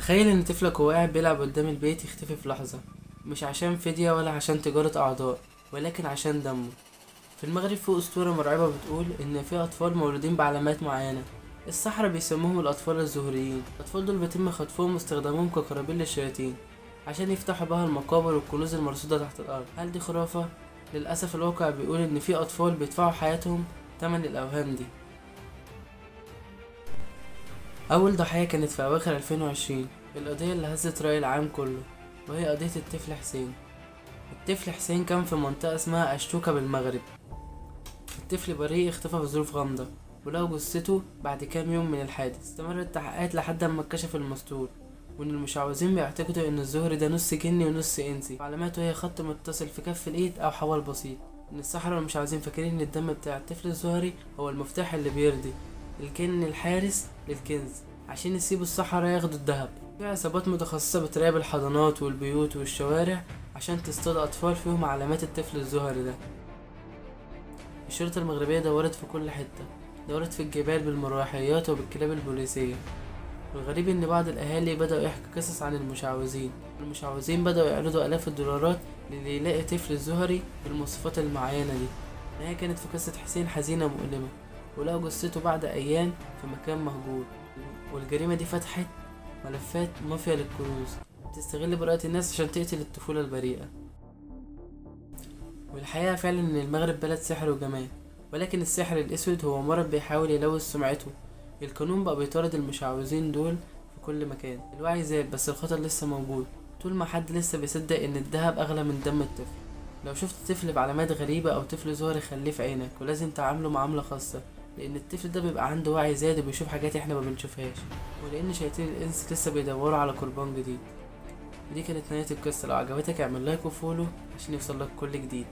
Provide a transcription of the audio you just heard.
تخيل ان طفلك وهو قاعد بيلعب قدام البيت يختفي في لحظة، مش عشان فدية ولا عشان تجارة أعضاء، ولكن عشان دمه. في المغرب في أسطورة مرعبة بتقول إن في أطفال مولودين بعلامات معينة، السحرة بيسموهم الأطفال الزهريين. الأطفال دول بيتم خطفهم واستخدامهم كقرابين للشياطين عشان يفتحوا بها المقابر والكنوز المرصودة تحت الأرض. هل دي خرافة؟ للأسف الواقع بيقول إن في أطفال بيدفعوا حياتهم تمن الأوهام دي. أول ضحية كانت في أواخر 2020، القضية اللي هزت رأي العام كله، وهي قضية الطفل حسين. الطفل حسين كان في منطقة اسمها أشتوكة بالمغرب. الطفل بريء اختفى في ظروف غامضة، ولقوا جثته بعد كام يوم من الحادث. استمرت التحقيقات لحد ما اتكشف المستور، وإن المشعوذين بيعتقدوا إن الزهري ده نص جني ونص إنسي، وعلاماته هي خط متصل في كف الإيد أو حوال بسيط. إن السحرة والمشعوذين فاكرين إن الدم بتاع الطفل الزهري هو المفتاح اللي بيرضي الجن الحارس للكنز عشان يسيبوا السحرة ياخدوا الذهب. في عصابات متخصصة بتراقب الحضانات والبيوت والشوارع عشان تصطاد أطفال فيهم علامات الطفل الزهري ده. الشرطة المغربية دورت في كل حتة، دورت في الجبال بالمروحيات وبالكلاب البوليسية. والغريب إن بعض الأهالي بدأوا يحكوا قصص عن المشعوذين. المشعوذين بدأوا يعرضوا آلاف الدولارات للي يلاقي طفل الزهري بالمواصفات المعينة دي. النهاية كانت في قصة حسين حزينة ومؤلمة، ولقوا جثته بعد أيام في مكان مهجور. والجريمة دي فتحت ملفات مافيا للكنوز بتستغل براءة الناس عشان تقتل الطفولة البريئة. والحقيقة فعلا إن المغرب بلد سحر وجمال، ولكن السحر الأسود هو مرض بيحاول يلوث سمعته. القانون بقى بيطارد المشعوذين دول في كل مكان. الوعي زاد بس الخطر لسه موجود، طول ما حد لسه بيصدق إن الذهب أغلى من دم الطفل. لو شفت طفل بعلامات غريبة أو طفل زهري خليه في عينك، ولازم تعامله معاملة خاصة، لأن الطفل ده بيبقى عنده وعي زاد وبيشوف حاجات احنا ما بنشوفهاش، ولأن شياطين الإنس لسه بيدوروا على قربان جديد. ودي كانت نهاية القصة. لو عجبتك اعمل like و follow عشان يوصلك كل جديد.